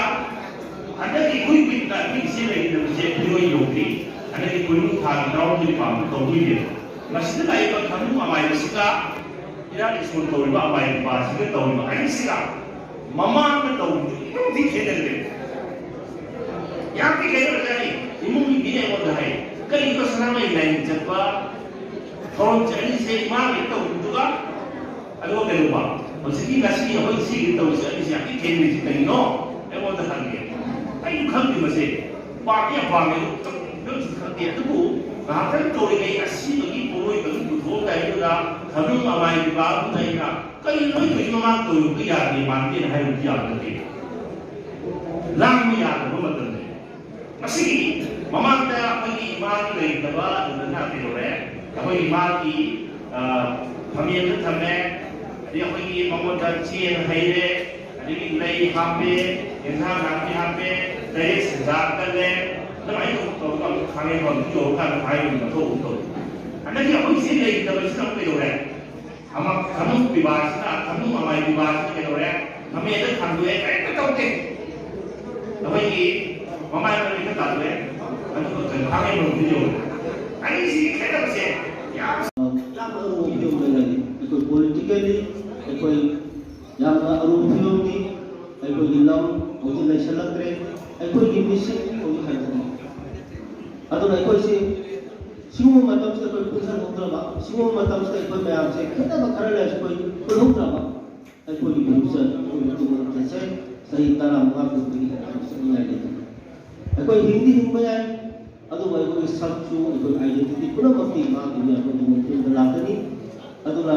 ꯍꯟꯗꯛꯀꯤ ꯑꯩꯈꯣꯏ ꯋꯤꯛꯇ ꯑꯩꯈꯣꯏ ꯏꯆꯦ ꯂꯩꯈꯤꯗꯕꯁꯦ ꯐꯤꯔꯣꯏ ꯌꯧꯗ꯭ꯔꯤ꯫ ꯍꯟꯗꯛꯀꯤ ꯄꯣꯏꯅꯨ ꯊꯥꯒꯤ ꯇꯔꯥꯍꯨꯝꯗꯣꯏ ꯄꯥꯟꯕ ꯇꯧꯗꯣꯏꯅꯦꯕ꯫ ꯃꯁꯤꯗ ꯂꯥꯛꯏꯕ ꯈꯝꯅꯨꯡ ꯑꯃꯥꯏꯕꯁꯤꯒ ꯏꯔꯥꯠ ꯏꯁꯣꯟ ꯇꯧꯔꯤꯕ ꯑꯃꯥꯏ ꯅꯨꯄꯥꯁꯤꯒ ꯇꯧꯔꯤꯕ ꯑꯅꯤꯁꯤꯒ ꯃꯃꯥꯡꯗ ꯇꯧꯔꯤꯕ ꯏꯃꯨꯡꯗꯤ ꯈꯦꯠꯅꯈ꯭ꯔꯦ꯫ ꯌꯥꯝ ꯊꯤ ꯈꯦꯠꯅꯈ꯭ꯔꯖꯥꯠꯅꯤ꯫ ꯏꯃꯨꯡꯒꯤ ꯃꯤꯅ ꯑꯩꯉꯣꯟꯗ ꯍꯥꯏ, "ꯀꯔꯤꯅꯣ ꯁꯅꯥꯃꯍꯤ ꯂꯥꯏꯅꯤꯡ ꯆꯠꯄ ꯊꯧꯔꯝꯁꯦ ꯑꯅꯤꯁꯦ ꯏꯃꯥꯒꯤ ꯇꯧꯕꯗꯨꯒ ꯑꯗꯨꯒ ꯀꯩꯅꯣꯕ, ꯍꯧꯖꯤꯛꯀꯤ ꯉꯁꯤ ꯑꯩꯈꯣꯏ ꯁꯤꯒꯤ ꯇꯧꯔꯤꯁꯦ ꯑꯅꯤꯁꯦ ꯌꯥꯝ ꯊꯤ ꯈꯦꯠꯅꯔꯤꯁꯦ ꯀꯔꯤꯅꯣ?" ꯑꯩꯉꯣꯟꯗ ꯍꯪꯉꯦ꯫ ꯑꯩꯁꯨ ꯈꯪꯗꯦ ꯃꯁꯦ꯫ ꯄꯥꯝꯗꯤ ꯌꯥꯝ ꯄꯥꯝꯃꯦ, ꯑꯗꯨ ꯐꯤꯕꯝꯁꯨ ꯈꯪꯗꯦ꯫ ꯑꯗꯨꯕꯨ ꯉꯥꯏꯍꯥꯛꯇꯪ ꯇꯧꯔꯤꯉꯩ ꯑꯁꯤꯕꯒꯤ ꯄꯣꯠꯂꯣꯏꯕꯒꯤ ꯄꯨꯊꯣꯛꯑꯝꯗꯥꯏꯗꯨꯗ ꯈꯝꯅꯨꯡ ꯑꯃꯥꯏ ꯅꯨꯄꯥ ꯑꯗꯨꯅ ꯑꯩꯅ, "ꯀꯔꯤꯅꯣ ꯅꯣꯏ ꯇꯧꯔꯤꯁꯤ ꯃꯃꯥꯡ ꯇꯧꯔꯤꯕꯗꯨ ꯌꯥꯗꯦ, ꯃꯥꯟꯗꯦꯅ" ꯍꯥꯏꯔꯨꯕꯗꯤ ꯌꯥꯕ ꯅꯠꯇꯦ꯫ ꯂꯥꯡꯕ ꯌꯥꯗꯕ ꯃꯇꯝꯅꯤ꯫ ꯃꯁꯤꯒꯤ ꯃꯃꯥꯡꯗ ꯑꯩꯈꯣꯏꯒꯤ ꯏꯃꯥꯒꯤ ꯂꯩꯇꯕ ꯑꯗꯨꯗꯅ ꯀꯩꯗꯧꯔꯦ? ꯑꯩꯈꯣꯏꯒꯤ ꯏꯃꯥꯒꯤ, ꯑ, ꯐꯝꯃꯦꯟꯗ ꯊꯝꯃꯦ, ꯑꯗꯩ ꯑꯩꯈꯣꯏꯒꯤ ꯃꯉꯣꯟꯗ ꯆꯦꯡ ꯍꯩꯔꯦ, ꯑꯗꯒꯤ ꯂꯩ ꯍꯥꯞꯄꯦ, ꯌꯦꯟꯁꯥꯡ ꯅꯥꯄꯤ ꯍꯥꯞꯄꯦ, ꯇꯔꯦꯠ ꯁꯦꯟꯖꯥ ꯀꯜꯂꯦ, ꯑꯗꯨꯃꯥꯏꯅ ꯇꯧ-, ꯇꯧꯔꯒ ꯈꯥꯡꯉꯕꯣꯛꯁꯨ ꯌꯧꯔꯀꯥꯟꯗ ꯍꯥꯏꯕꯒꯤ ꯃꯊꯧ ꯑꯃ ꯇꯧꯏ꯫ ꯍꯟꯗꯛꯀꯤ ꯑꯩꯈꯣꯏ ꯁꯤ ꯂꯩꯈꯤꯗꯕꯁꯤꯅ ꯑꯃꯨꯛ ꯀꯩꯗꯧꯔꯦ? ꯑꯃ ꯁꯥꯃꯨ ꯄꯤꯕꯥꯁꯤꯅ, ꯁꯥꯃꯨ ꯃꯃꯥꯏ ꯄꯤꯕꯥꯁꯤꯅ ꯀꯩꯗꯧꯔꯦ? ꯃꯃꯦꯗ ꯊꯥꯡꯗꯣꯛꯑꯦ, ꯀꯔꯤꯝꯇ ꯇꯧꯗꯦ꯫ ꯑꯩꯈꯣꯏꯒꯤ ꯃꯃꯥꯏ ꯃꯃꯤꯠꯇ ꯇꯥꯊꯣꯛꯑꯦ, ꯑꯗꯨꯒ ꯀꯩꯅꯣ ꯈꯥꯡꯉꯕꯣꯛꯁꯨ ꯌꯧꯔꯦ꯫ ꯑꯅꯤꯁꯤꯒꯤ ꯈꯦꯠꯅꯕꯁꯦ ꯌꯥꯝ ꯌꯥꯝꯅ ꯑꯔꯨꯕ ꯐꯤꯕꯝꯗ ꯂꯩꯔꯤ꯫ ꯑꯩꯈꯣꯏ politically ꯑꯩꯈꯣꯏ ꯌꯥꯝꯅ ꯑꯔꯨꯕ ꯐꯤꯕꯝꯅꯤ꯫ ꯑꯩꯈꯣꯏꯒꯤ ꯂꯝ ꯍꯧꯖꯤꯛ ꯂꯩꯁꯜꯂꯛꯇ꯭ꯔꯦ꯫ ꯑꯩꯈꯣꯏꯒꯤ ꯃꯤꯁꯤꯡ ꯍꯧꯖꯤꯛ ꯍꯟꯊꯔꯦ꯫ ꯑꯗꯨꯅ ꯑꯩꯈꯣꯏꯁꯤ ꯁꯤꯒꯨꯝꯕ ꯃꯇꯝꯁꯤꯗ ꯑꯩꯈꯣꯏ ꯄꯨꯟꯁꯤꯜꯍꯧꯗ꯭ꯔꯕ, ꯁꯤꯒꯨꯝꯕ ꯃꯇꯝꯁꯤꯗ ꯑꯩꯈꯣꯏ ꯃꯌꯥꯝꯁꯦ ꯈꯦꯠꯅꯕ ꯈꯔ ꯂꯩꯔꯁꯨ ꯑꯩꯈꯣꯏ ꯄꯨꯜꯍꯧꯗ꯭ꯔꯕ, ꯑꯩꯈꯣꯏꯒꯤ future, ꯑꯩꯈꯣꯏꯒꯤ ꯇꯨꯡꯒꯤ ꯆꯠꯁꯦ ꯆꯍꯤ ꯇꯔꯥꯃꯉꯥ ꯀꯨꯟꯗꯒꯤ ꯍꯦꯟꯅ ꯑꯩꯈꯣꯏ ꯆꯠꯅꯤꯡꯉꯥꯏ ꯂꯩꯇꯦ꯫ ꯑꯩꯈꯣꯏ ꯍꯤꯡꯗꯤ ꯍꯤꯡꯕ ꯌꯥꯏ, ꯑꯗꯨꯕꯨ ꯑꯩꯈꯣꯏꯒꯤ ꯁꯛꯁꯨ, ꯑꯩꯈꯣꯏ identity ꯄꯨꯝꯅꯃꯛꯇꯤ ꯃꯥꯒꯤ ꯃꯤꯌꯥꯝꯒꯤ ꯃꯐꯝꯗ ꯂꯥꯛꯀꯅꯤ꯫ ꯑꯗꯨꯅ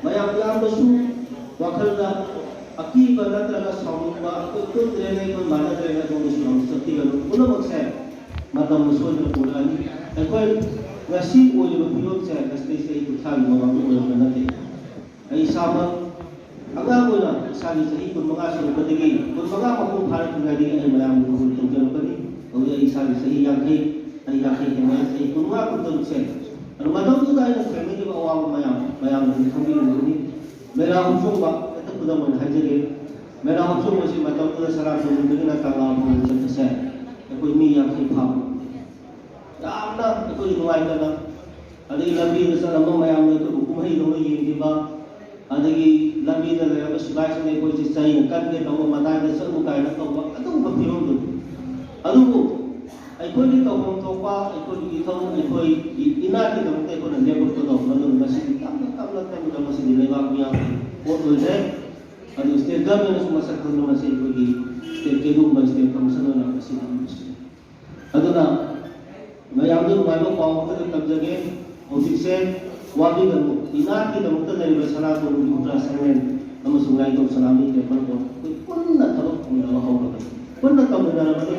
ꯃꯌꯥꯝ ꯌꯥꯝꯅꯁꯨ ꯋꯥꯈꯜꯗ ꯑꯀꯤꯕ ꯅꯠꯇ꯭ꯔꯒ ꯁꯥꯎꯅꯤꯡꯕ, ꯑꯩꯈꯣꯏ ꯄꯨꯟꯗ꯭ꯔꯦꯅꯦ, ꯑꯩꯈꯣꯏ ꯃꯥꯟꯅꯗ꯭ꯔꯦꯅꯦ, ꯑꯗꯣꯝꯗꯁꯨ ꯌꯥꯝ ꯆꯠꯄꯤꯒꯅꯨ꯫ ꯄꯨꯝꯅꯃꯛꯁꯦ ꯃꯇꯝꯅ ꯁꯣꯏꯗꯅ ꯄꯨꯔꯛꯑꯅꯤ꯫ ꯑꯩꯈꯣꯏ ꯉꯁꯤ ꯑꯣꯏꯔꯤꯕ ꯐꯤꯕꯝꯁꯦ ꯉꯁꯤꯗꯩ ꯆꯍꯤ ꯀꯨꯟꯊ꯭ꯔꯥꯒꯤ ꯃꯃꯥꯡꯗ ꯑꯣꯏꯔꯝꯕ ꯅꯠꯇꯦ꯫ ꯑꯩ ꯏꯁꯥꯃꯛ ꯑꯉꯥꯡ ꯑꯣꯏꯅ ꯏꯁꯥꯒꯤ ꯆꯍꯤ ꯀꯨꯟꯃꯉꯥ ꯁꯨꯔꯛꯄꯗꯒꯤ, ꯀꯨꯟꯃꯉꯥ ꯃꯄꯨꯡ ꯐꯥꯔꯛꯇ꯭ꯔꯤꯉꯩꯗꯒꯤ ꯑꯩ ꯃꯌꯥꯝꯒꯤ ꯊꯕꯛ ꯇꯧꯖꯔꯛꯄꯅꯤ꯫ ꯍꯧꯖꯤꯛ ꯑꯩ ꯏꯁꯥꯒꯤ ꯆꯍꯤ ꯌꯥꯡꯈꯩ, ꯑꯩ ꯌꯥꯡꯈꯩ ꯍꯦꯟꯅ ꯆꯍꯤ ꯀꯨꯟꯃꯉꯥ ꯀꯨꯟꯇꯔꯨꯛꯁꯦ꯫ ꯑꯗꯨ ꯃꯇꯝꯗꯨꯗ ꯑꯩꯅ ꯊꯦꯡꯅꯈꯤꯕ ꯑꯋꯥꯕ ꯃꯌꯥꯝ, ꯃꯌꯥꯝꯅꯁꯨ ꯈꯪꯕꯤꯔꯝꯒꯅꯤ꯫ ꯃꯦꯔꯥ ꯍꯧꯆꯣꯡꯕ, ꯍꯦꯛꯇ ꯈꯨꯗꯝ ꯑꯣꯏꯅ ꯍꯥꯏꯖꯒꯦ꯫ ꯃꯦꯔꯥ ꯍꯧꯆꯣꯡꯕꯁꯤ ꯃꯇꯝꯗꯨꯗ ꯁꯅꯥꯇꯣꯝꯕꯤꯗꯒꯤꯅ ꯀꯪꯂꯥ ꯐꯥꯎꯕ ꯆꯠꯄꯁꯦ ꯑꯩꯈꯣꯏ ꯃꯤ ꯌꯥꯡꯈꯩ ꯐꯥꯕ ꯉꯝꯗꯦ꯫ ꯌꯥꯝꯅ ꯑꯩꯈꯣꯏꯒꯤ ꯅꯨꯡꯉꯥꯏꯇꯕ, ꯑꯗꯒꯤ ꯂꯝꯕꯤꯗ ꯆꯠꯂꯝꯕ ꯃꯌꯥꯝꯅ ꯑꯩꯈꯣꯏꯕꯨ ꯀꯨꯝꯍꯩꯗꯧꯅ ꯌꯦꯡꯈꯤꯕ, ꯑꯗꯒꯤ ꯂꯝꯕꯤꯗ ꯂꯩꯔꯝꯕ ꯁꯤꯐꯥꯏꯁꯤꯡꯅ ꯑꯩꯈꯣꯏꯁꯦ ꯆꯩꯅ ꯀꯟꯒꯦ ꯇꯧꯕ, ꯃꯇꯥꯏꯗ ꯆꯠꯂꯨ ꯀꯥꯏꯅ ꯇꯧꯕ, ꯑꯗꯨꯒꯨꯝꯕ ꯐꯤꯕꯝꯗꯨꯅꯤ꯫ ꯑꯗꯨꯕꯨ ꯑꯩꯈꯣꯏꯒꯤ ꯇꯧꯐꯝ ꯊꯣꯛꯄ ꯑꯩꯈꯣꯏꯒꯤ ꯏꯊꯧ, ꯑꯩꯈꯣꯏꯒꯤ ꯏꯅꯥꯠꯀꯤꯗꯃꯛꯇ ꯑꯩꯈꯣꯏꯅ ꯂꯦꯞꯄꯛꯄꯗꯣ, ꯃꯗꯨꯅ ꯉꯁꯤꯗꯤ ꯇꯞꯅ ꯇꯞꯅ ꯇꯞꯅ ꯇꯞꯅ ꯉꯁꯤꯗꯤ ꯂꯩꯕꯥꯛ ꯃꯤꯌꯥꯝꯒꯤ ꯄꯣꯠ ꯑꯣꯏꯔꯦ꯫ ꯑꯗꯨ state government ꯅꯁꯨ ꯃꯁꯛ ꯈꯪꯗꯨꯅ ꯉꯁꯤ ꯑꯩꯈꯣꯏꯒꯤ state ꯀꯦꯒꯨꯝꯕ state commission ꯑꯣꯏꯅ ꯉꯁꯤ ꯂꯥꯛꯂꯤꯕꯁꯤꯅꯤ꯫ ꯑꯗꯨꯅ ꯃꯌꯥꯝꯗ ꯅꯨꯡꯉꯥꯏꯕ ꯄꯥꯎ ꯑꯃꯈꯛꯇ ꯇꯝꯖꯒꯦ꯫ ꯍꯧꯖꯤꯛꯁꯦ ꯋꯥꯕꯤꯒꯅꯨ, ꯏꯅꯥꯠꯀꯤꯗꯃꯛꯇ ꯂꯩꯔꯤꯕ ꯁꯅꯥꯇꯣꯟꯒꯤ ꯎꯇ꯭ꯔꯥ ꯁꯪꯂꯦꯟ ꯑꯃꯁꯨꯡ ꯂꯥꯏꯅꯤꯡꯊꯧ ꯁꯅꯥꯃꯍꯤ temple board ꯑꯩꯈꯣꯏ ꯄꯨꯟꯅ ꯊꯕꯛ ꯇꯧꯃꯤꯟꯅꯕ ꯍꯧꯔꯒꯅꯤ꯫ ꯄꯨꯟꯅ ꯇꯧꯃꯤꯟꯅꯔꯕꯗꯤ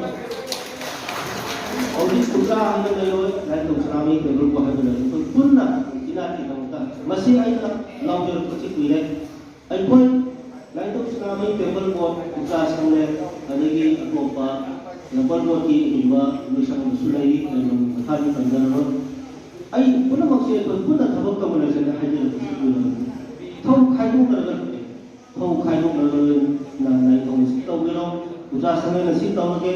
ꯍꯧꯖꯤꯛ ꯎꯇ꯭ꯔꯥ ꯍꯥꯏꯅ ꯂꯩꯔꯣꯏ, ꯂꯥꯏꯅꯤꯡꯊꯧ ꯁꯅꯥꯃꯍꯤ temple board ꯍꯥꯏꯕ ꯂꯩꯔꯣꯏ꯫ ꯑꯩꯈꯣꯏ ꯄꯨꯟꯅ ꯏꯅꯥꯠꯀꯤꯗꯃꯛꯇ, ꯃꯁꯤ ꯑꯩꯅ ꯂꯥꯎꯖꯔꯛꯄꯁꯤ ꯀꯨꯏꯔꯦ꯫ ꯑꯩꯈꯣꯏ ꯂꯥꯏꯅꯤꯡꯊꯧ ꯁꯅꯥꯃꯍꯤ temple board, ꯎꯇ꯭ꯔꯥ ꯁꯪꯂꯦꯟ, ꯑꯗꯒꯤ ꯑꯇꯣꯞꯄ ꯇꯦꯝꯄꯜ ꯕꯣꯔꯗꯀꯤ ꯑꯗꯨꯒꯨꯝꯕ ꯂꯣꯏꯁꯪ ꯑꯃꯁꯨ ꯂꯩꯔꯤ, ꯑꯩ ꯃꯃꯤꯡ ꯃꯈꯥꯗꯤ ꯄꯟꯖꯔꯔꯣꯏ꯫ ꯑꯩ ꯄꯨꯝꯅꯃꯛꯁꯦ ꯑꯩꯈꯣꯏ ꯄꯨꯟꯅ ꯊꯕꯛ ꯇꯧꯃꯤꯟꯅꯁꯦꯅ ꯍꯥꯏꯖꯔꯛꯄꯁꯤ ꯀꯨꯏꯔꯕꯅꯤ꯫ ꯊꯧ ꯈꯥꯏꯗꯣꯛꯅꯔꯒ ꯊꯧ ꯈꯥꯏꯗꯣꯛꯅꯔꯒ ꯂꯥꯏꯅꯤꯡꯊꯧꯅ ꯁꯤ ꯇꯧꯒꯦꯔꯣ, ꯄꯨꯖꯥ ꯁꯪꯉꯩꯅ ꯁꯤ ꯇꯧꯔꯒꯦ,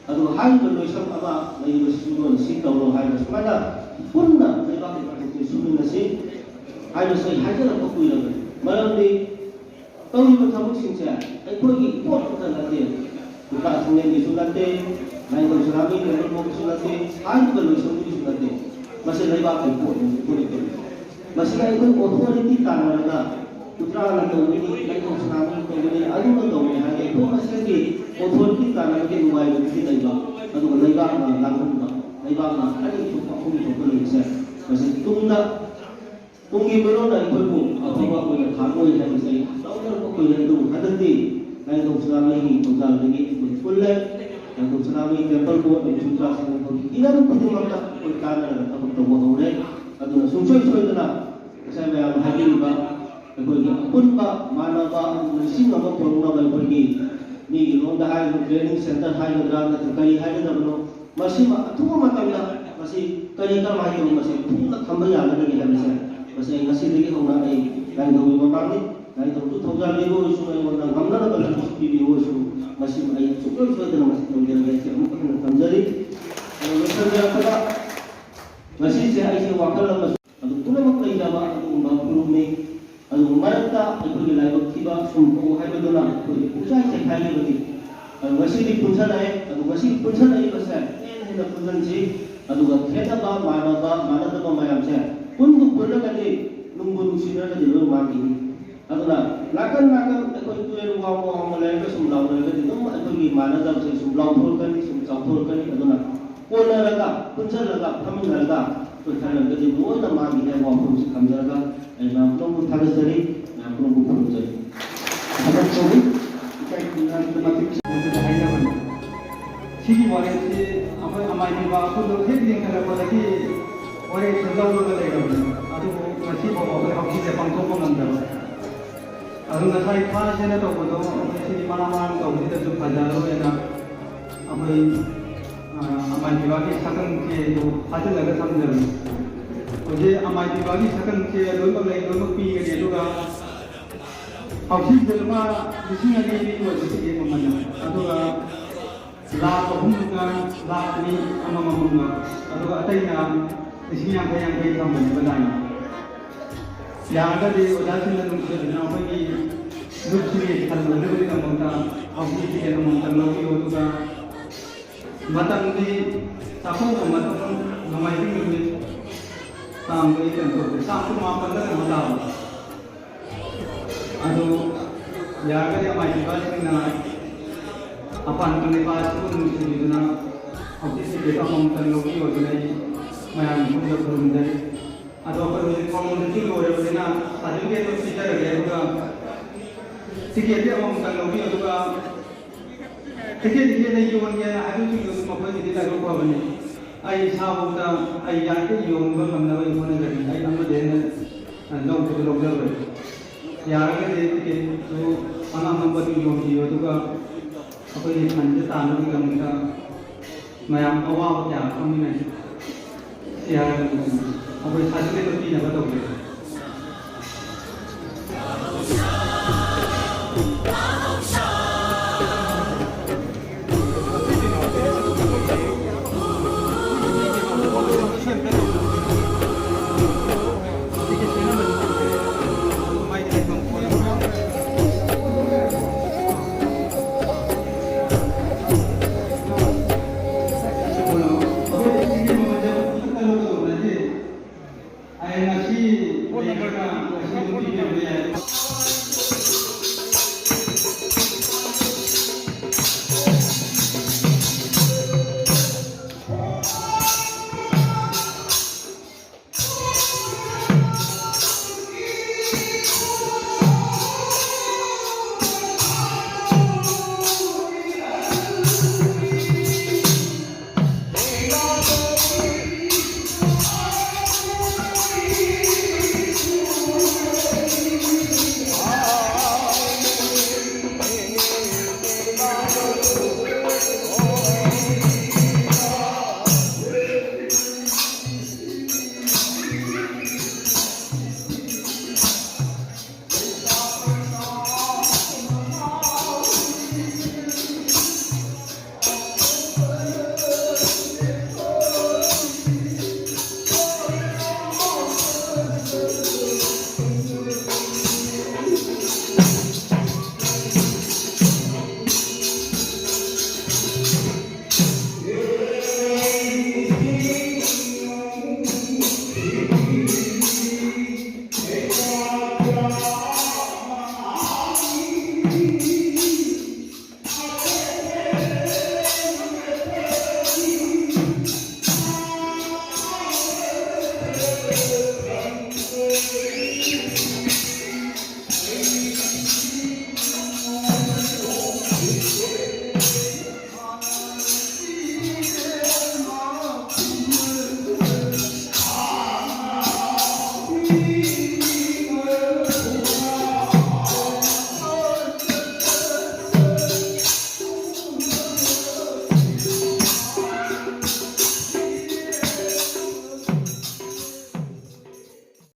ꯑꯗꯨꯒ ꯍꯥꯏꯔꯤꯕ ꯂꯣꯏꯁꯪ ꯑꯃ ꯂꯩꯔꯤꯕꯁꯤꯁꯨ ꯅꯣꯏꯅ ꯁꯤ ꯇꯧꯔꯣ ꯍꯥꯏꯕ ꯁꯨꯃꯥꯏꯅ ꯄꯨꯟꯅ ꯂꯩꯕꯥꯛꯀꯤ ꯊꯕꯛꯁꯦ ꯁꯨꯃꯤꯟꯅꯁꯤ ꯍꯥꯏꯕꯁꯦ ꯑꯩ ꯍꯥꯏꯖꯔꯛꯄ ꯀꯨꯏꯔꯕꯅꯤ꯫ ꯃꯔꯝꯗꯤ ꯇꯧꯔꯤꯕ ꯊꯕꯛꯁꯤꯡꯁꯦ ꯑꯩꯈꯣꯏꯒꯤ ꯏꯄꯣꯠ ꯑꯃꯠꯇ ꯅꯠꯇꯦ꯫ ꯂꯨꯄꯥ ꯊꯣꯡꯂꯦꯟꯒꯤꯁꯨ ꯅꯠꯇꯦ, ꯂꯥꯏꯅꯤꯡꯊꯧ ꯁꯅꯥꯃꯍꯤ ꯇꯦꯝꯄꯜ ꯕꯣꯔꯗꯀꯤꯁꯨ ꯅꯠꯇꯦ, ꯍꯥꯏꯔꯤꯕ ꯂꯣꯏꯁꯪꯒꯤꯁꯨ ꯅꯠꯇꯦ꯫ ꯃꯁꯤ ꯂꯩꯕꯥꯛꯀꯤ ꯄꯣꯠꯅꯤ, ꯑꯩꯈꯣꯏꯅ ꯇꯧꯔꯤꯁꯦ꯫ ꯃꯁꯤꯗ ꯑꯩꯈꯣꯏ ꯑꯣꯊꯣꯔꯤꯇꯤ ꯇꯥꯟꯅꯔꯒ ꯎꯇ꯭ꯔꯥꯅ ꯇꯧꯒꯅꯤ, ꯂꯥꯏꯅꯤꯡꯊꯧ ꯁꯅꯥꯃꯍꯤꯅ ꯇꯧꯒꯅꯤ, ꯑꯗꯨꯅ ꯇꯧꯒꯅꯤ ꯍꯥꯏꯔꯒ ꯑꯩꯈꯣꯏ ꯃꯁꯦꯟꯒꯤ ꯑꯣꯊꯣꯔꯤꯇꯤ ꯇꯥꯟꯅꯕꯒꯤ ꯅꯨꯡꯉꯥꯏꯕꯗꯨꯗꯤ ꯂꯩꯕ, ꯑꯗꯨꯒ ꯂꯩꯕꯥꯛꯅ ꯂꯥꯡꯍꯟꯕ, ꯂꯩꯕꯥꯛꯅ ꯑꯅꯤ ꯊꯣꯛꯄ ꯑꯍꯨꯝ ꯊꯣꯛꯄ ꯂꯩꯕꯁꯦ, ꯃꯁꯤ ꯇꯨꯡꯗ ꯇꯨꯡꯒꯤ ꯃꯤꯔꯣꯜꯅ ꯑꯩꯈꯣꯏꯕꯨ ꯑꯐꯕ ꯑꯣꯏꯅ ꯈꯥꯡꯉꯣꯏ ꯍꯥꯏꯕꯁꯦ ꯑꯩ ꯂꯧꯅꯔꯛꯄ ꯀꯨꯏꯔꯦ꯫ ꯑꯗꯨꯕꯨ ꯍꯟꯗꯛꯇꯤ ꯂꯥꯏꯅꯤꯡꯊꯧ ꯁꯅꯥꯃꯍꯤꯒꯤ ꯊꯧꯖꯥꯜꯗꯒꯤ ꯑꯩꯈꯣꯏ ꯄꯨꯜꯂꯦ꯫ ꯂꯥꯏꯅꯤꯡꯊꯧ ꯁꯅꯥꯃꯍꯤ ꯇꯦꯝꯄꯜ ꯕꯣꯔꯗ ꯑꯃꯁꯨꯡ ꯆꯨꯔꯥꯆꯥꯟꯄꯨꯔꯒꯤ ꯍꯤꯔꯝ ꯈꯨꯗꯤꯡꯃꯛꯇ ꯑꯩꯈꯣꯏ ꯇꯥꯟꯅꯔꯒ ꯊꯕꯛ ꯇꯧꯕ ꯍꯧꯔꯦ꯫ ꯑꯗꯨꯅ ꯁꯨꯡꯁꯣꯏ ꯁꯣꯏꯗꯅ ꯉꯁꯥꯏ ꯃꯌꯥꯝꯅ ꯍꯥꯏꯕꯤꯔꯤꯕ ꯑꯩꯈꯣꯏꯒꯤ ꯑꯄꯨꯟꯕ ꯃꯥꯟꯅꯕ ꯑꯗꯨꯒ ꯂꯤꯁꯤꯡ ꯑꯃ ꯄꯨꯔꯛꯅꯕ ꯑꯩꯈꯣꯏꯒꯤ ꯃꯤꯒꯤ ꯂꯣꯟꯗ ꯍꯥꯏꯔꯤꯕ ꯇ꯭ꯔꯦꯅꯤꯡ ꯁꯦꯟꯇꯔ ꯍꯥꯏꯒꯗ꯭ꯔꯥ ꯅꯠꯇ꯭ꯔꯒ ꯀꯔꯤ ꯍꯥꯏꯒꯗꯕꯅꯣ, ꯃꯁꯤꯃ ꯑꯊꯨꯕ ꯃꯇꯝꯗ ꯃꯁꯤ ꯀꯔꯤ ꯀꯔꯝꯍꯥꯏꯅ ꯇꯧꯅ ꯃꯁꯤ ꯊꯨꯅ ꯊꯝꯕ ꯌꯥꯒꯗꯒꯦ ꯍꯥꯏꯕꯁꯦ, ꯃꯁꯤ ꯑꯩ ꯉꯁꯤꯗꯒꯤ ꯍꯧꯅ ꯑꯩ ꯂꯥꯏꯅꯤꯡꯊꯧꯒꯤ ꯃꯃꯥꯡꯅꯤ꯫ ꯂꯥꯏꯅꯤꯡꯊꯧꯁꯨ ꯊꯧꯖꯥꯜ ꯄꯤꯕ ꯑꯣꯏꯔꯁꯨ, ꯑꯩꯉꯣꯟꯗ ꯉꯝꯅꯅꯕ ꯂꯝꯕꯤꯁꯨ ꯄꯤꯕꯤꯌꯨ ꯑꯣꯏꯔꯁꯨ, ꯃꯁꯤ ꯑꯩ ꯁꯨꯡꯁꯣꯏ ꯁꯣꯏꯗꯅ ꯃꯁꯤ ꯇꯧꯖꯔꯒꯦ ꯍꯥꯏꯁꯦ ꯑꯃꯨꯛꯀ ꯍꯟꯅ ꯊꯝꯖꯔꯤ꯫ ꯑꯗꯨꯒ ꯂꯣꯏꯁꯤꯟꯖꯔꯛꯄꯗ ꯉꯁꯤꯁꯦ ꯑꯩꯁꯦ ꯋꯥꯈꯜ ꯑꯃꯁꯨ ꯑꯗꯨ ꯄꯨꯝꯅꯃꯛ ꯂꯩꯅꯕ ꯑꯗꯨꯒꯨꯝꯕ ꯐꯨꯔꯨꯞꯅꯤ꯫ ꯑꯗꯨꯒ ꯃꯔꯛꯇ ꯑꯩꯈꯣꯏꯒꯤ ꯂꯥꯏꯕꯛ ꯊꯤꯕ ꯁꯨꯝ ꯇꯧ ꯍꯥꯏꯕꯗꯨꯅ ꯑꯩꯈꯣꯏ ꯄꯨꯡꯆꯥꯏ ꯆꯥꯏꯈꯥꯏꯈꯤꯕꯅꯤ꯫ ꯑꯗꯨ ꯉꯁꯤꯗꯤ ꯄꯨꯟꯁꯤꯜꯂꯛꯑꯦ꯫ ꯑꯗꯨ ꯉꯁꯤ ꯄꯨꯟꯁꯤꯜꯂꯛꯏꯕꯁꯦ ꯍꯦꯟꯅ ꯍꯦꯟꯅ ꯄꯨꯟꯁꯤꯟꯁꯤ꯫ ꯑꯗꯨꯒ ꯈꯦꯠꯅꯕ, ꯃꯥꯟꯅꯕ, ꯃꯥꯟꯅꯗꯕ ꯃꯌꯥꯝꯁꯦ ꯄꯨꯟꯕꯨ ꯄꯨꯜꯂꯒꯗꯤ, ꯅꯨꯡꯕꯨ ꯅꯨꯡꯁꯤꯅꯔꯒꯗꯤ ꯂꯣꯏ ꯃꯥꯡꯈꯤꯅꯤ꯫ ꯑꯗꯨꯅ ꯅꯥꯀꯟ ꯅꯥꯀꯟ ꯑꯩꯈꯣꯏ ꯇꯨꯔꯦꯜ ꯋꯥꯡꯃ ꯋꯥꯡꯃ ꯂꯩꯔꯒ ꯁꯨꯝ ꯂꯥꯎꯅꯔꯒꯗꯤ ꯑꯗꯨꯝ ꯑꯩꯈꯣꯏꯒꯤ ꯃꯥꯟꯅꯗꯕꯁꯦ ꯁꯨꯝ ꯂꯥꯎꯊꯣꯔꯛꯀꯅꯤ, ꯁꯨꯝ ꯆꯥꯎꯊꯣꯔꯛꯀꯅꯤ꯫ ꯑꯗꯨꯅ ꯀꯣꯟꯅꯔꯒ, ꯄꯨꯟꯁꯤꯜꯂꯒ, ꯐꯝꯃꯤꯟꯅꯔꯒ ꯑꯩꯈꯣꯏ ꯈꯟꯅꯔꯒꯗꯤ ꯂꯣꯏꯅ ꯃꯥꯡꯈꯤꯅꯤ ꯍꯥꯏꯕ ꯋꯥꯐꯝꯁꯤ ꯊꯝꯖꯔꯒ ꯑꯩ ꯃꯌꯥꯝ ꯄꯨꯝꯅꯃꯛꯄꯨ ꯊꯥꯒꯠꯆꯔꯤ, ꯃꯌꯥꯝ ꯄꯨꯝꯅꯃꯛꯄꯨ ꯈꯨꯔꯨꯝꯖꯔꯤ꯫ ꯊꯥꯒꯠꯆꯔꯤ꯫ ꯏꯀꯥꯏ ꯈꯨꯝꯅꯕꯒꯤ ꯃꯇꯤꯛ ꯆꯥꯕ ꯍꯥꯏꯅꯕꯅꯤ꯫ ꯁꯤꯒꯤ ꯋꯥꯔꯦꯞꯁꯤ ꯑꯩꯈꯣꯏ ꯑꯃꯥꯏꯕꯤꯕ ꯑꯄꯨꯟꯕ ꯍꯦꯛ ꯂꯤꯡꯈꯠꯂꯛꯄꯗꯒꯤ ꯋꯥꯔꯦꯞꯁꯤ ꯂꯧꯔꯒ ꯂꯩꯔꯕꯅꯤ꯫ ꯑꯗꯨꯕꯨ ꯉꯁꯤ ꯐꯥꯎꯕ ꯑꯩꯈꯣꯏ ꯍꯧꯖꯤꯛꯁꯦ ꯄꯥꯡꯊꯣꯛꯄ ꯉꯝꯗꯕ꯫ ꯑꯗꯨ ꯉꯁꯥꯏ ꯐꯥꯁꯦꯅ ꯇꯧꯕꯗꯣ ꯑꯩꯈꯣꯏ ꯁꯤꯗꯤ ꯃꯔꯥꯡ ꯃꯔꯥꯡ ꯇꯧꯕꯁꯤꯗꯁꯨ ꯐꯖꯔꯔꯣꯏꯅ ꯑꯩꯈꯣꯏ ꯑꯃꯥꯏ ꯄꯤꯕꯥꯒꯤ ꯁꯛꯇꯝꯁꯦ ꯐꯥꯖꯤꯜꯂꯒ ꯊꯝꯖꯕꯅꯤ꯫ ꯍꯧꯖꯤꯛ ꯑꯃꯥꯏ ꯄꯤꯕꯥꯒꯤ ꯁꯛꯇꯝꯁꯦ ꯂꯣꯏꯅꯃꯛ ꯂꯩ, ꯂꯣꯏꯅꯃꯛ ꯄꯤꯒꯅꯤ꯫ ꯑꯗꯨꯒ ꯍꯧꯖꯤꯛꯁꯤꯗ ꯂꯨꯄꯥ ꯂꯤꯁꯤꯡ ꯑꯅꯤ ꯑꯅꯤ ꯑꯣꯏꯕ ꯇꯤꯀꯦꯠ ꯃꯃꯜ, ꯑꯗꯨꯒ ꯂꯥꯈ ꯑꯍꯨꯝꯒ ꯂꯥꯈ ꯑꯅꯤ ꯑꯃꯃꯝꯒ, ꯑꯗꯨꯒ ꯑꯇꯩꯅ ꯂꯤꯁꯤꯡ ꯌꯥꯡꯈꯩ ꯌꯥꯡꯈꯩ ꯊꯝꯕꯅꯦꯕ ꯂꯥꯏꯟ꯫ ꯌꯥꯔꯒꯗꯤ ꯑꯣꯖꯥꯁꯤꯡꯅ ꯅꯨꯡꯁꯤꯗꯨꯅ ꯑꯩꯈꯣꯏꯒꯤ ꯒ꯭ꯔꯨꯞꯁꯤꯒꯤ ꯈꯜꯂꯨꯅꯕꯒꯤꯗꯃꯛꯇ ꯍꯧꯖꯤꯛ ꯇꯤꯀꯦꯠ ꯑꯃꯃꯝꯇꯪ ꯂꯧꯕꯤꯌꯨ꯫ ꯑꯗꯨꯒ ꯃꯇꯝꯗꯤ ꯆꯥꯛꯀꯧꯕ ꯃꯇꯝ, ꯅꯣꯡꯃꯥꯏꯖꯤꯡ ꯅꯨꯃꯤꯠ ꯇꯥꯡ ꯀꯩꯅꯣ ꯇꯧꯗꯦ, ꯇꯥꯡ ꯀꯨꯟꯃꯥꯄꯟꯗ ꯀꯩꯅꯣ ꯇꯥꯕ꯫ ꯑꯗꯨ ꯌꯥꯔꯒꯗꯤ ꯑꯃꯥꯏꯕꯤꯕꯁꯤꯡꯅ ꯑꯄꯥꯟꯕ ꯂꯩꯕꯥꯛ ꯑꯁꯤꯕꯨ ꯅꯨꯡꯁꯤꯕꯤꯗꯨꯅ ꯍꯧꯖꯤꯛ ꯇꯤꯀꯦꯠ ꯑꯃꯃꯝꯇꯪ ꯂꯧꯕꯤꯌꯣ ꯍꯥꯏꯗꯨꯅ ꯑꯩ ꯃꯌꯥꯝꯒꯤ ꯃꯐꯝꯗ ꯈꯨꯔꯨꯝꯖꯔꯤ꯫ ꯑꯗꯣ ꯑꯩꯈꯣꯏ ꯍꯧꯖꯤꯛ ꯐꯣꯔꯃꯦꯂꯤꯇꯤ ꯂꯣꯏꯔꯕꯅꯤꯅ ꯁꯥꯔꯇꯤꯐꯤꯀꯦꯠꯇꯨ ꯄꯤꯖꯔꯒꯦ, ꯑꯗꯨꯒ ꯇꯤꯀꯦꯠꯇꯤ ꯑꯃꯃꯝꯇꯪ ꯂꯧꯕꯤꯌꯨ꯫ ꯑꯗꯨꯒ ꯇꯤꯀꯦꯠ ꯇꯤꯀꯦꯠꯅ ꯌꯣꯟꯒꯦꯅ ꯍꯥꯏꯕꯁꯤꯡꯗꯨꯁꯨ ꯃꯈꯣꯏꯒꯤꯗꯤ ꯂꯥꯏꯕꯛ ꯐꯕꯅꯤ꯫ ꯑꯩ ꯏꯁꯥꯃꯛꯇ ꯑꯩ ꯌꯥꯔꯤꯈꯩ ꯌꯣꯟꯕ ꯉꯝꯅꯕ ꯑꯩ ꯍꯣꯠꯅꯖꯒꯅꯤ꯫ ꯑꯩ ꯑꯃꯗꯤ ꯑꯩꯅ ꯂꯧꯕꯁꯨ ꯂꯧꯖꯔꯣꯏ꯫ ꯌꯥꯔꯒꯗꯤ ꯇꯤꯀꯦꯠꯇꯨ ꯑꯉꯝ ꯑꯉꯝꯕꯗꯨ ꯌꯣꯟꯕꯤꯌꯨ, ꯑꯗꯨꯒ ꯑꯩꯈꯣꯏꯒꯤ ꯐꯟꯁꯦ ꯇꯥꯅꯕꯒꯤꯗꯃꯛꯇ ꯃꯌꯥꯝ ꯑꯋꯥꯕ ꯀꯌꯥ ꯈꯪꯃꯤꯟꯅꯁꯤ꯫ ꯌꯥꯔꯒꯗꯤ ꯑꯩꯈꯣꯏ ꯁꯥꯔꯇꯤꯐꯤꯀꯦꯠꯇꯨ ꯄꯤꯅꯕ ꯇꯧꯖꯒꯦ꯫